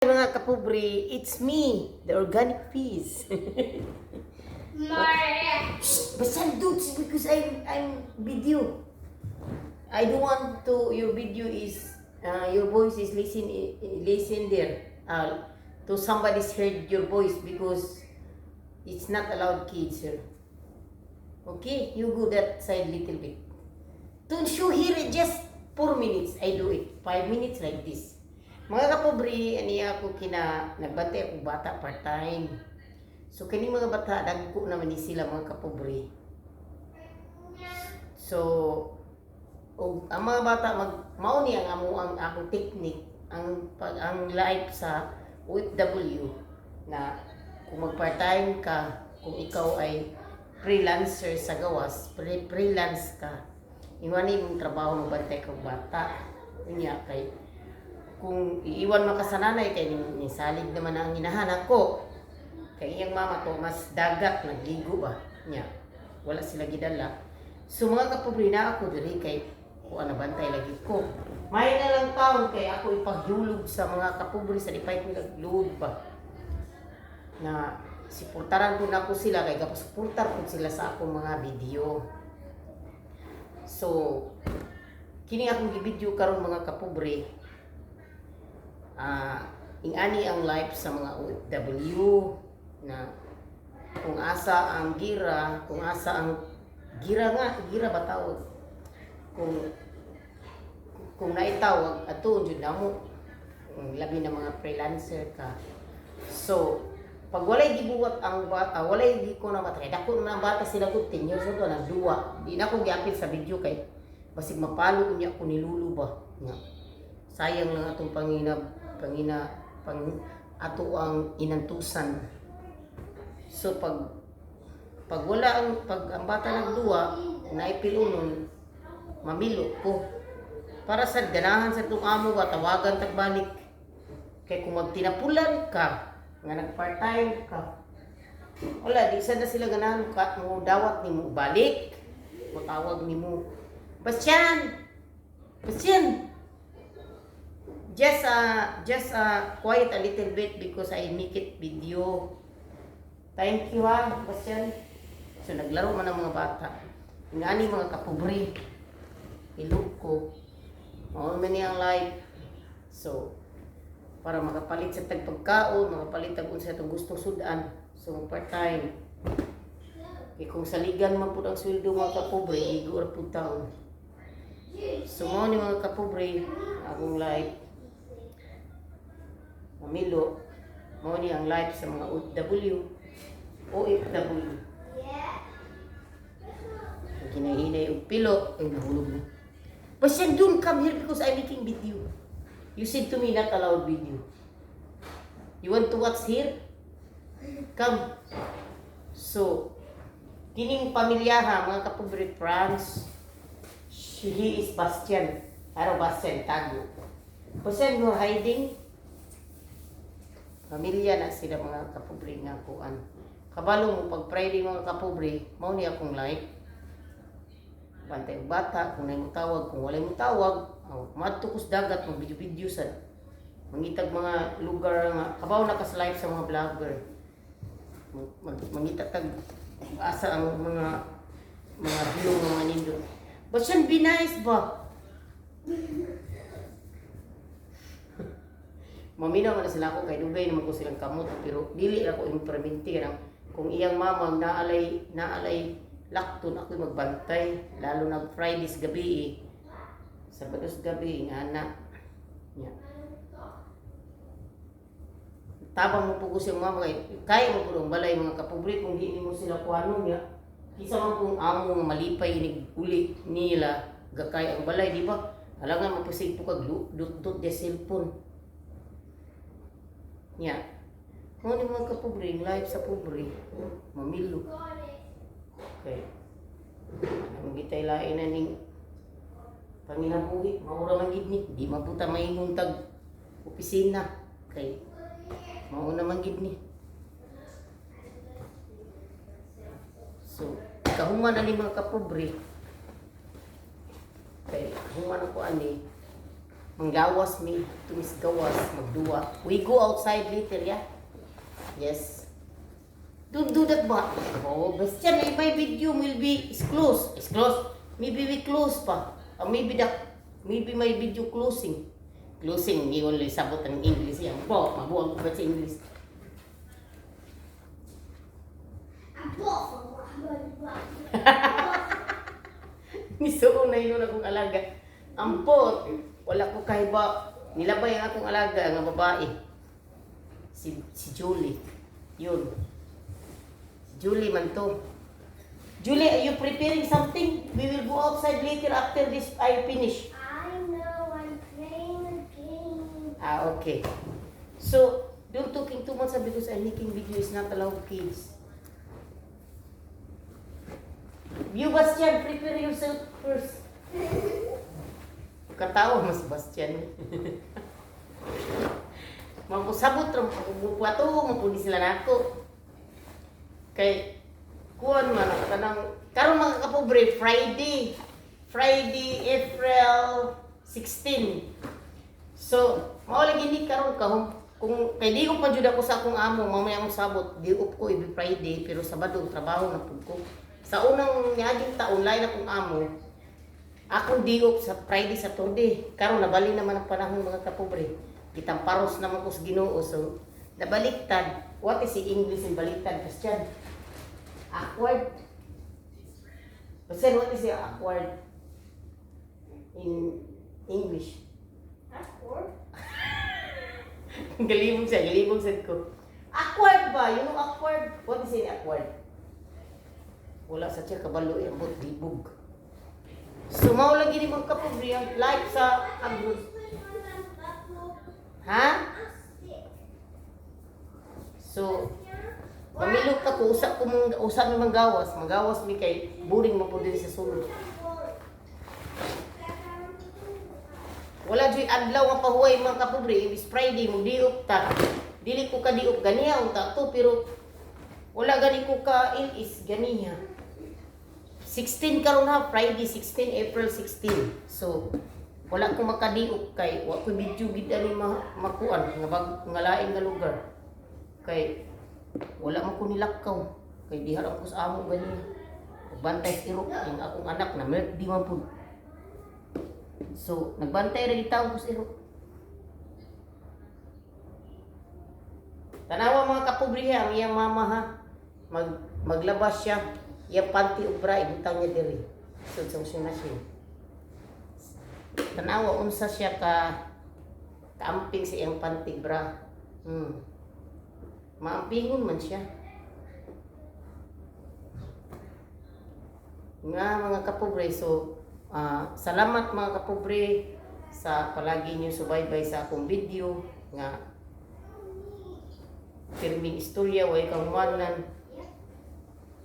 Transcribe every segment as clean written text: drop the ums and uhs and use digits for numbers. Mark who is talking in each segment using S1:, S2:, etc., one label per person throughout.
S1: Mga kapobre, it's me, the organic peas.
S2: More.
S1: Basta dudes, because I'm video. I don't want to, your video is, your voice is listen there. To somebody's heard your voice because it's not allowed kids here. Okay, you go that side little bit. To show here just 4 minutes, I do it. 5 minutes like this. Mga kapobre, ani ako kina, nagbantay ako bata part-time. So kini mga bata, dagko naman ni sila, mga kapobre. So og ang mga bata mag mao ni ang amo ang akong technique ang pag ang life sa OFW na kung mag part-time ka, kung ikaw ay freelancer sa gawas, freelance ka, iwan imong trabaho magbantay kag bata. Unya kay kung iiwan man ka sa nanay kay ni salig naman ang inahan ako kay iyang mama to mas dagat nagligo ba nya wala sila gidala. So mga kapobre, na ako diri kay kuan, nabantay lagi ko may na lang taon kay ako ipaghulog sa mga kapobre sa dipay ko nagluod ba na suportaran ko na ako sila kay gapasuportar ko sila sa akong mga video. So kini akong gibidyo karon, mga kapobre, ingani ang life sa mga OFW na kung asa ang gira, kung asa ang gira nga, gira ba tawag? Kung naitawag, ato jud namo. Kung labi na mga freelancer ka. So, pag walay gibuhat ang bata, walay gi ko na bata, kay dako naman ang bata sila ko, 10 years old na duwa. Di na ko giapil sa video kay basig mapalo unya ko ni Lulu ba. Nga. Sayang lang atong pangina pangina pang ato ang inantusan. So pag wala ang pag ang bata nagduwa, naipilunon, mamilo ko. Para sa ganahan sa itong amo ba, tawagan tagbalik. Kay kung magtinapulan ka, nga nag part-time ka, wala, di sa na sila ganahan ka, mo dawat ni mo balik, mo tawag ni mo, "Bastian! Bastian! Just quiet a little bit because I make it video. Thank you ha, Bastian." So naglaro man ang mga bata. Ngani mga kapobre. Iluko. Mao man ni ang life. So para makapalit sa tagpagkaon, makapalit tag unsa itong gustong sudan. So part-time. Kay kung saligan man pud ang sweldo, mga kapobre, igo ra pud taon. So mao ni, mga kapobre, akong life. Mamilo. Mao ni ang life sa mga OFW. OFW. Ang kinahinay og pilo, ay nahulog mo. Bastian, don't come here because I'm making video. You said to me not allowed video. You want to watch here? Come. So, kining pamilyaha, mga kapobre, France, he is Bastian. Araw Bastian, tago. Bastian, you are hiding? Pamilya na sila, mga kapobre, nga kuan. Kabalo mo pag Friday, mga kapobre, mao ni akong life. Bantay og bata, kung nay mo tawag, kung walay mo tawag, oh, madto ko sa dagat, mag video-video sa mangitag mga lugar nga kabaw na ka sa life sa mga vlogger. Mangita tag asa ang mga view nga mga nindot. But should be nice ba? Maminaw man na sila ako kay dugay naman ko silang kamot pero dili ra ko imperminti kanang kung iyang mama naalay naalay lakton ako magbantay lalo nag Fridays gabi eh. Sabados gabi nga na nya. Tabang mo pugo siyang mama kay kaya mo pud ang balay, mga kapobre, kung di nimo sila kuhanon niya. Kisa man kung amo nga malipay inig uli nila gakay ang balay, di ba? Halangan mapusig po kag dut-dut di cellphone. Nya. Mo ni, mga kapobre, ang life sa pobre, mamilo. Okay. Ang gitay lain na ning panginabuhi, maura man gid ni, di mabuta maingon tag opisina kay mao naman gid ni. So, kahuman ani, mga kapobre. Kay human ako ani, Manggawas mi, tumis gawas, magduwa. We go outside later, yeah? Yes. Don't do that ba? Oh, Bastian, my video will be is closed. Is closed. Maybe we close pa. Maybe my video closing. Closing, ni only sabot ang English yan. Po, mabuang ko ba sa English?
S2: I bought for
S1: Nisuo na yun akong alaga. Ampot, wala ko kahiba. Nilabay ang akong alaga nga babae. Si Julie. Yun. Si Julie man to. Julie, are you preparing something? We will go outside later after this I finish.
S2: I know, I'm playing a game.
S1: Ah, okay. So, don't talking too much because I'm making video, is not allowed kids. You, Bastian, prepare yourself first. Katawa mas Bastian. Mapusabot ra mupato mo sila nako. Kay kuan man kanang karon, mga kapobre, Friday. Friday, April 16. So, mao lagi ni karon ka kung kay di ko pa jud ako sa akong amo mamaya akong sabot, di off ko every Friday, pero Sabado trabaho na pud ko. Sa unang niaging taon, lain akong amo, akong di off sa Friday, Saturday. Karon nabali naman ang panahon, mga kapobre. Gitamparos naman ko sa Ginoo, so nabaliktad. What is the English in baliktad, Christian? Awkward. Bastian, what is the awkward in English?
S2: Awkward?
S1: Galibog siya, galibog sad ko. Awkward ba? You know awkward? What is it, awkward? Wala sa siya kabalo eh, ambot libog. So mao lagi ni mga kapobre ang life sa abroad. Ha? So, pamilok ka ko, usa ko mong usa mi manggawas, manggawas mi kay boring man pud diri sa sulod. Wala juy adlaw nga pahuway, mga kapobre, imbis Friday mo diop ta. Dili ko ka diop ganiha unta to, pero wala gani ko ka is ganiha. 16 karon ha, Friday 16, April 16. So wala ko makadiop kay wa ko video gid ani makuan nga bag nga lain nga lugar. Kay wala man ko nilakaw kay diha ra ko sa amo ganiha. Bantay sa iro ang akong anak na di man pud. So, nagbantay ra gid ko sa iro. Tanawa, mga kapobre, ha, ang iyang mama ha. Maglabas siya, iyang panty ug bra ibutang niya diri. So, sa washing machine. Tanawa unsa siya ka kaamping sa iyang panty bra. Maampingon man siya. Nga mga kapobre, so salamat, mga kapobre, sa palagi niyo subaybay sa akong video nga pirming istorya, way kahumanan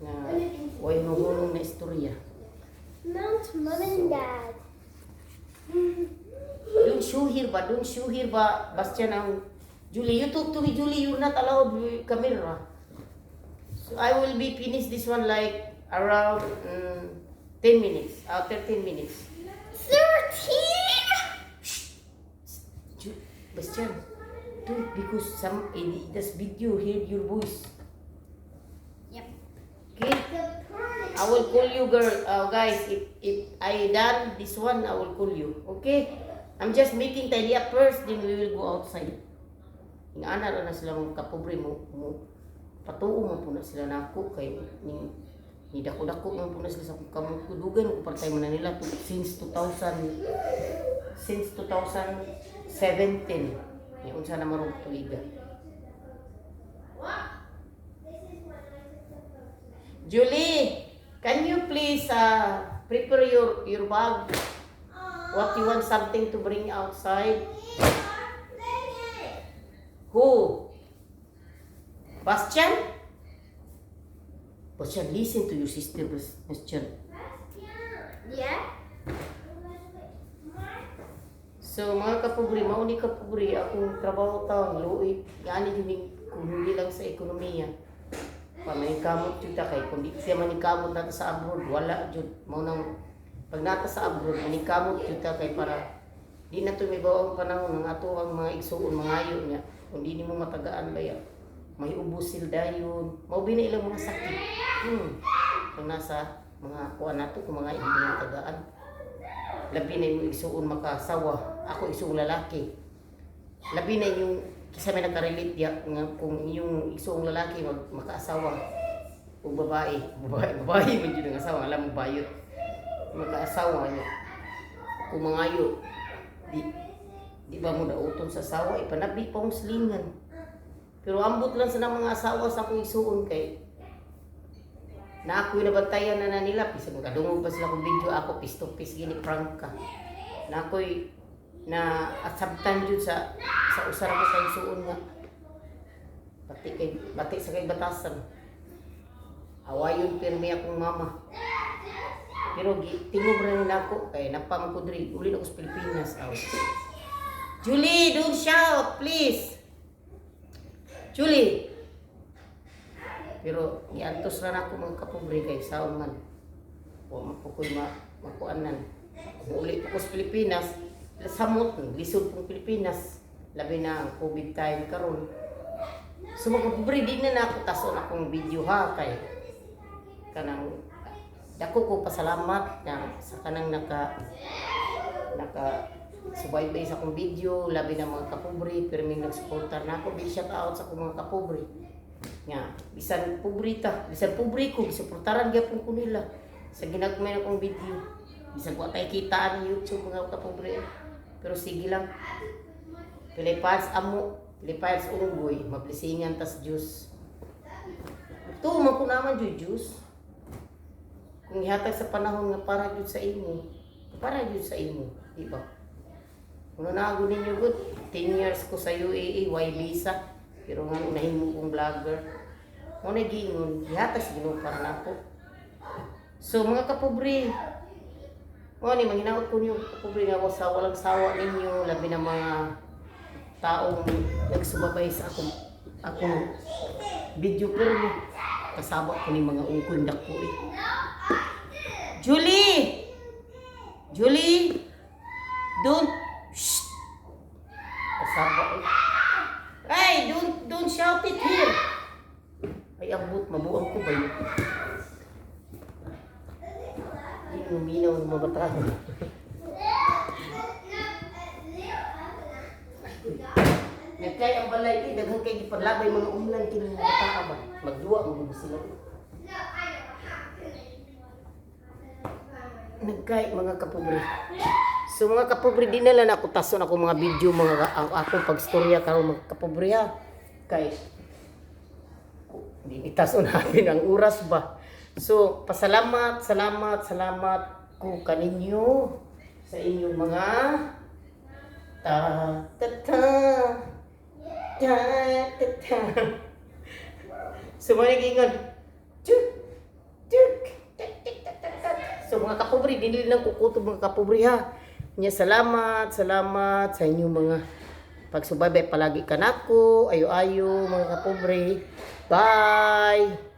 S1: nga way nuhunong na istorya.
S2: Mount Mom and Dad.
S1: Don't show here ba? Don't show here ba? Bastian ang Julie, you talk to me, Julie, you're not allowed with camera. So I will be finish this one like around 10 minutes, 13 minutes.
S2: 13?
S1: Bastian, do it because some in this video hear your voice.
S2: Yep.
S1: Okay?
S2: The pearl
S1: I will call you, girl, guys. If I done this one, I will call you. Okay? I'm just making tidy up first, then we will go outside. Ingana ra na sila mga kapobre mo patuo man po na sila nako kay ni dako-dako man po na sila sa kamong kudugan ko part-time man na nila to, since 2000, since 2017 ni unsa na marong tuiga.
S2: This is when I took the photo.
S1: Julie, can you please prepare your bag? What you want, something to bring outside?
S2: We are playing.
S1: Who? Bastian? Bastian, listen to your sister, Bastian.
S2: Yeah?
S1: So, mga kapobre, mao ni kapobre, akong trabaho taon, luoy, yani din ni- kung hindi lang sa ekonomiya. Pamaningkamot jud ta kay kung di siya maningkamot nato sa abroad, wala jud. Mao nang pag nata sa abroad, maningkamot jud ta kay para Di na to may ang panahon ng ato ang mga igsuon mangayo niya. Kung di nimo matagaan baya, may ubos sila dayon. Mao na ilang mga sakit. Kung nasa mga kuan nato kung mga hindi mo tagaan. Labi na yung igsuon makasawa. Ako igsuon lalaki. Labi na yung kisa may nakarelate diya nga kung yung igsuong lalaki makaasawa o babae, babae, babae man jud ang asawa, alam mo bayot. Makaasawa niya. Kung mangayo, di ba mo dauton sa asawa, ipanabi pa ang silingan. Pero ambot lang sa mga asawa sa akong igsuon kay na ako'y nabantayan na, na nila bisag makadungog pa sila kong video ako face to face gini prank ka na ako'y na asabtan jud sa usa ra ko kay igsuon nga bati kay bati sa kay batasan awayon pirmi akong mama, pero gi tingog ra ni nako kay napam ko diri uli na ko sa Pilipinas aw. Julie, don't shout, please. Julie. Pero giantos ra nako, mga kapobre, kay saon man. Wa man po ko'y makuanan. Uli po ko sa Pilipinas, samot, lisod pong Pilipinas. Labi na ang COVID time karon. So mga kapobre, di na nako tason akong video ha kay kanang dako ko pasalamat na sa kanang naka subaybay sa akong video, labi na mga kapobre, pirming nagsuportar na ako. Big shout out sa akong mga kapobre nga bisan pobre ta, bisan pobre ko, gisuportaran gyapon ko nila sa ginagmay akong video bisan ko tay kitaan ni YouTube, mga kapobre, pero sige lang. Pilipinas amo, Pilipinas unggoy, mablesingan tas Diyos. Ito man ko naman jud Diyos kung ihatag sa panahon nga para jud sa imo, para jud sa imo, di ba? Kung nago ninyo good, 10 years ko sa UAE, y visa, pero nga nahimo kong vlogger mo na giingon, gihatag sa Ginoo para nako. So mga kapobre, mo ni manghinaot ko niyo, kapobre, nga sa walang sawa ninyo, labi na mga taong nagsubabay sa akong video, pero kasaba ko ni mga ungkoy dako eh. Julie! Julie! Don't. Shh! Kasaba eh. Hey, don't shout it here. Ay, ambot, mabuang ko ba yun? Hindi mo minaw ng mga tao. Nagkay ang balay eh, daghan kay gipanlabay mga umlan kini mga bata ba. Magduwa mo sila. Nagkay, mga kapobre. So mga kapobre, di na lang ako tason ako mga video, mga ang akong pagstorya karon, mga kapobre ha. Kay di itason natin ang oras ba. So pasalamat, salamat, salamat ko kaninyo sa inyong mga ta ta ta ta ta ta. So mga gingon, tuk tuk tuk tuk tuk tuk tuk. So mga kapobre, dili lang kukutob, mga kapobre ha. Nya salamat, salamat sa inyong mga pagsubaybay palagi kanako, ayo-ayo, mga kapobre. Bye.